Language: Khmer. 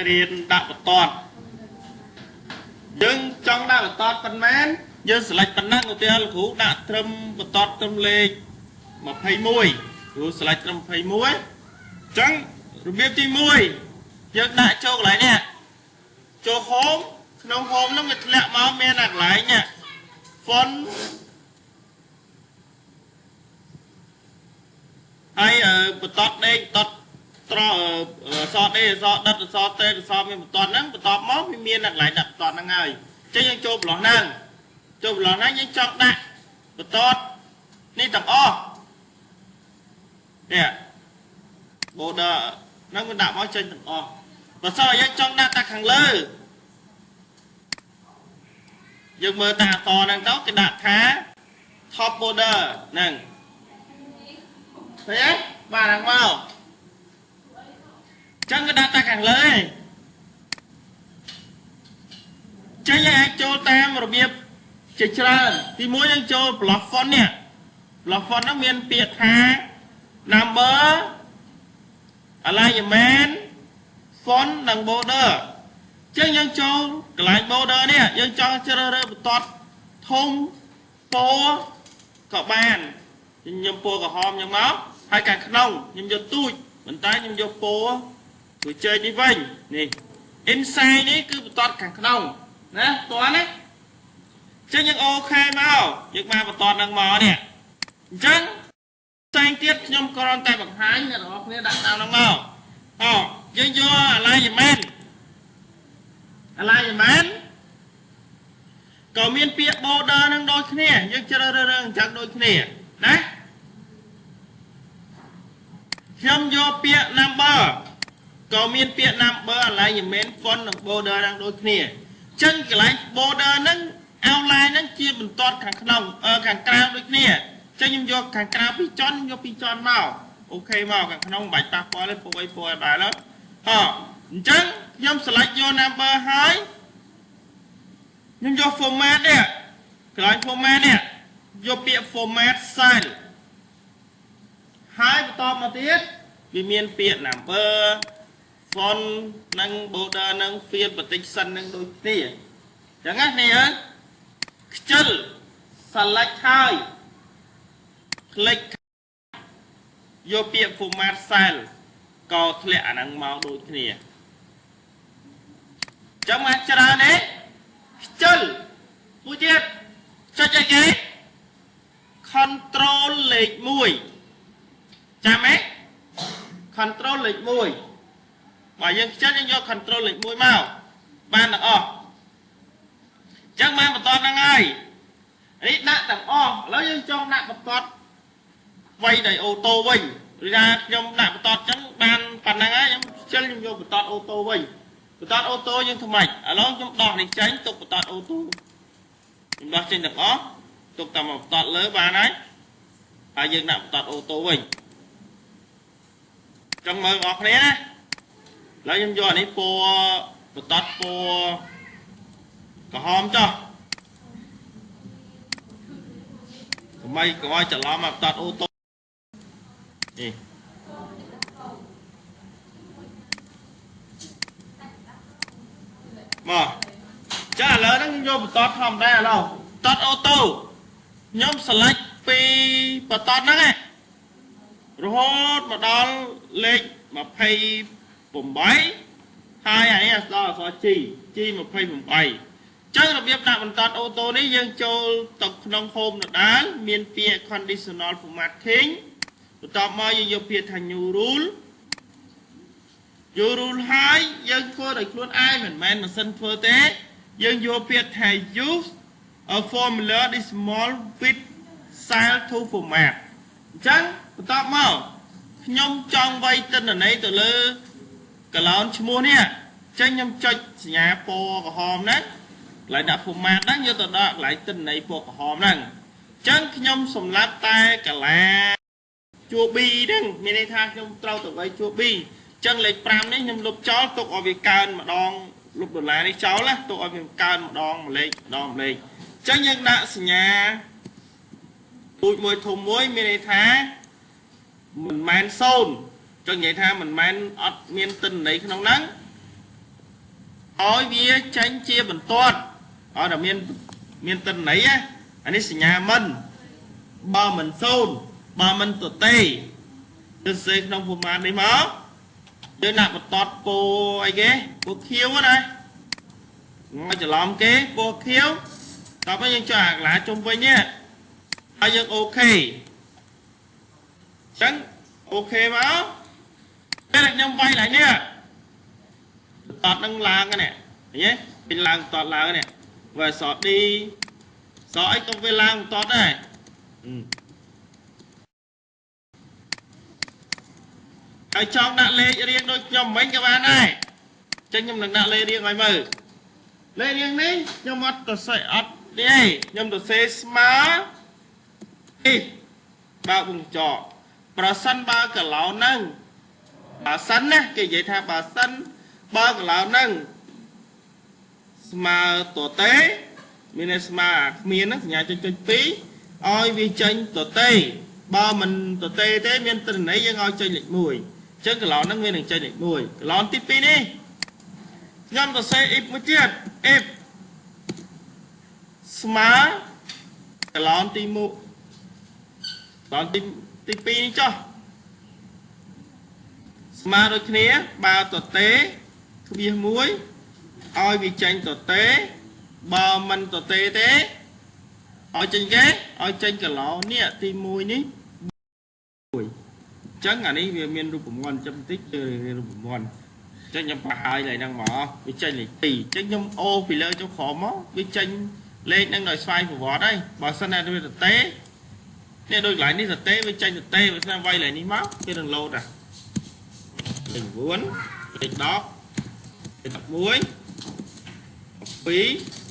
រៀនដាក់បន្ទាត់យើងចង់ដាក់បន្ទាត់ប៉ុន្មានយើង select ប៉ុណ្ណឹងឧទាហរណ៍លោកគ្រូដាក់ត្រឹមបន្ទាត់ត្រឹមលេខ21គ្រូ select ត្រឹម21អញ្ចឹងរបៀបទី1យើងដាក់ចូលកន្លែងនេះចូល home ក្នុង home ហ្នឹងវាធ្លាក់មកមានអាកន្លែងនេះ font ហើយបន្ទាត់ដេកបន្ទាត់ត្រអសដេអសដិតអសតេអសមានបន្ទាត់ហ្នឹងបន្ទាប់មកវាមានកន្លែងដាក់បន្ទាត់ហ្នឹងហើយអញ្ចឹងយើងចូលប្រឡោះហ្នឹងចូលប្រឡោះហ្នឹងយើងចង់ដាក់បន្ទាត់នេះទាំងអស់នេះ border ហ្នឹងវាដាក់មកចេញទាំងអស់បើសិនឲ្យយើងចង់ដាក់តែខាងលើយើងមើលតាអក្សរហ្នឹងទៅគេដាក់ថា top border ហ្នឹងឃើញទេបាទហ្នឹងមកចឹងគេដាក់តែខាងលើឯងចឹងយើងអាចចូលតាមរបៀបជាច្រើនទីមួយយើងចូល block font នេះ block font ហ្នឹងមានពាក្យថា number alignment font និង border ចឹងយើងចូលកន្លែង border នេះយើងចង់ជ្រើសរើសបន្ទាត់ធំពណ៌ក៏បានខ្ញុំពណ៌ក្រហមចឹងមកហើយខាងក្នុងខ្ញុំយកទូចប៉ុន្តែខ្ញុំយកពណ៌ជួយជែកនេះវិញនេះ inside នេះគឺបន្ទាត់ខាងក្នុងណាតោះណាចឹងយើងអូខេមកយើងមកបន្ទាត់នឹងមកនេះអញ្ចឹងផ្សេងទៀតខ្ញុំគ្រាន់តែបង្ហាញអ្នកទាំងអស់គ្នាដាក់តាមនឹងមកអូយើងយក alignment alignment ក៏មានពាក្យ border នឹងដូចគ្នាយើងជ្រើសរើសអញ្ចឹងដូចគ្នាណាខ្ញុំយកពាក្យ number ក៏មានពាក្យ number alignment font និង border នឹងដូចគ្នាអញ្ចឹងកន្លែង border ហ្នឹង outline ហ្នឹងជាបន្ទាត់ខាងក្នុងខាងក្រៅដូចគ្នាអញ្ចឹងខ្ញុំយកខាងក្រៅពីរជាន់ខ្ញុំយកពីរជាន់មកអូខេមកខាងក្នុងមិនបាច់ប៉ះពាល់ទេពួកអីពួកអីដែរហ៎អញ្ចឹងខ្ញុំ select យក number ហើយខ្ញុំយក format នេះកន្លែង format នេះយកពាក្យ format cell ហើយបន្តមកទៀតវាមានពាក្យ number font និង border និង fill protection នឹងដូចគ្នាអញ្ចឹងណានេះហើយខ្ជិល select ហើយ click យកពាក្យ format cell ក៏ធ្លាក់អាហ្នឹងមកដូចគ្នាចឹងមកច្រើនទេខ្ជិលមួយទៀតចុចអីគេ control លេខ1ចាំទេ control លេខ1បើយើងខ្ជិលយើងយក control លេខ1មកបានទាំងអស់ចឹងបានបន្តហ្នឹងហើយនេះដាក់ទាំងអស់ឥឡូវយើងចង់ដាក់បន្ទាត់វាយដោយ auto វិញឬថាខ្ញុំដាក់បន្ទាត់ចឹងបានប៉ុណ្ណឹងហើយខ្ញុំខ្ជិលខ្ញុំយកបន្ទាត់ auto វិញបន្ទាត់ auto យើងធ្វើម៉េចឥឡូវខ្ញុំដោះនេះចេញទុកបន្ទាត់ auto ខ្ញុំដោះចេញទាំងអស់ទុកតែមកបន្ទាត់លើបានហើយហើយយើងដាក់បន្ទាត់ auto វិញចង់មើលបងប្អូនគ្នាណាឥឡូវខ្ញុំយកអានេះពណ៌បន្ទាត់ពណ៌ក្រហមចុះកុំឲ្យច្រឡំមកបន្ទាត់ auto នេះមកចាឥឡូវហ្នឹងខ្ញុំយកបន្ទាត់ធម្មតាឥឡូវបន្ទាត់ auto ខ្ញុំ select ពីបន្ទាត់ហ្នឹងឯងរហូតមកដល់លេខ28ហើយអានេះដល់អក្សរ G G 28ចឹងរបៀបដាក់បន្ទាត់ auto នេះយើងចូលទៅក្នុង home ដដែលមានពាក្យ conditional formatting បន្ទាប់មកយើងយកពាក្យថា new rule new rule ហើយយើងធ្វើដោយខ្លួនឯងមិនមែនម៉ាស៊ីនធ្វើទេយើងយកពាក្យថា use a formula decimal with cell to format អញ្ចឹងបន្ទាប់មកខ្ញុំចង់វាយទិន្នន័យទៅលើកឡោនឈ្មោះនេះអញ្ចឹងខ្ញុំចុចសញ្ញាពណ៌ក្រហមហ្នឹងកន្លែងដាក់ format ហ្នឹងយកទៅដាក់កន្លែងទិន្នន័យពណ៌ក្រហមហ្នឹងអញ្ចឹងខ្ញុំសម្រាប់តែកាឡាជួរ B ហ្នឹងមានន័យថាខ្ញុំត្រូវទៅវាយជួរ B អញ្ចឹងលេខ5នេះខ្ញុំលុបចោលទុកឲ្យវាកើនម្ដងលុបដុល្លារនេះចោលណាទុកឲ្យវាកើនម្ដងមួយលេខម្ដងមួយលេខអញ្ចឹងយើងដាក់សញ្ញាទូចមួយធំមួយមានន័យថាមិនមែន0ចង់និយាយថាមិនមែនអត់មានទិន្នន័យក្នុងហ្នឹង ឲ្យវាចេញជាបន្ទាត់ឲ្យតែមានមានទិន្នន័យណាអានេះសញ្ញាមិនបើមិនសូន្យបើមិនទទេយើងសេក្នុង format នេះមកយើងដាក់បន្ទាត់ពណ៌អីគេពណ៌ខៀវណាងច្រឡំគេពណ៌ខៀវតោះមកយើងចុចអាកន្លាជុំវិញនេះហើយយើង OK អញ្ចឹង OK មកពេលខ្ញុំវាយឡើងនេះតតនឹងឡើងនេះឃើញទេពេលឡើងតតឡើងនេះវាអក្សរ D សអីក៏វាឡើងតតដែរហើយចង់ដាក់លេខរៀងដូចខ្ញុំមិញក៏បានដែរអញ្ចឹងខ្ញុំនឹងដាក់លេខរៀងឲ្យមើលលេខរៀងនេះខ្ញុំអត់ទៅសេអត់ទេខ្ញុំទៅសេស្មើនេះបើកវងចកប្រសិនបើកឡោហ្នឹងបើសិនណាគេនិយាយថាបើសិនបើកឡោហ្នឹងស្មើតទេមានន័យស្មើអាគ្មានហ្នឹងសញ្ញាចុចចុច2ឲ្យវាចេញតទេបើមិនតទេទេមានទិន្នន័យយើងឲ្យចេញលេខ1អញ្ចឹងកឡោនហ្នឹងវានឹងចេញលេខ1កឡោនទី2នេះខ្ញុំទៅសេ if មួយទៀត if ស្មើកឡោនទី1កឡោនទី2នេះចុះស្មើដូចគ្នាបើតទេក្បៀស1ឲ្យវាចេញតទេបើមិនតទេទេឲ្យចេញគេឲ្យចេញកឡោនេះទី1នេះ1អញ្ចឹងអានេះវាមានរូបមន្តចាំបន្តិចគឺរូបមន្តអញ្ចឹងខ្ញុំប្រហើយឡើយហ្នឹងមកវាចេញលេខ2អញ្ចឹងខ្ញុំអូពីលើចុះក្រោមមកវាចេញលេខហ្នឹងដោយស្វ័យប្រវត្តិហើយបើសិនណាវាតទេនេះដូចកន្លែងនេះតទេវាចេញតទេបើសិនវាយកន្លែងនេះមកវានឹងលោតអាលេខ9លេខ10លេខ11 12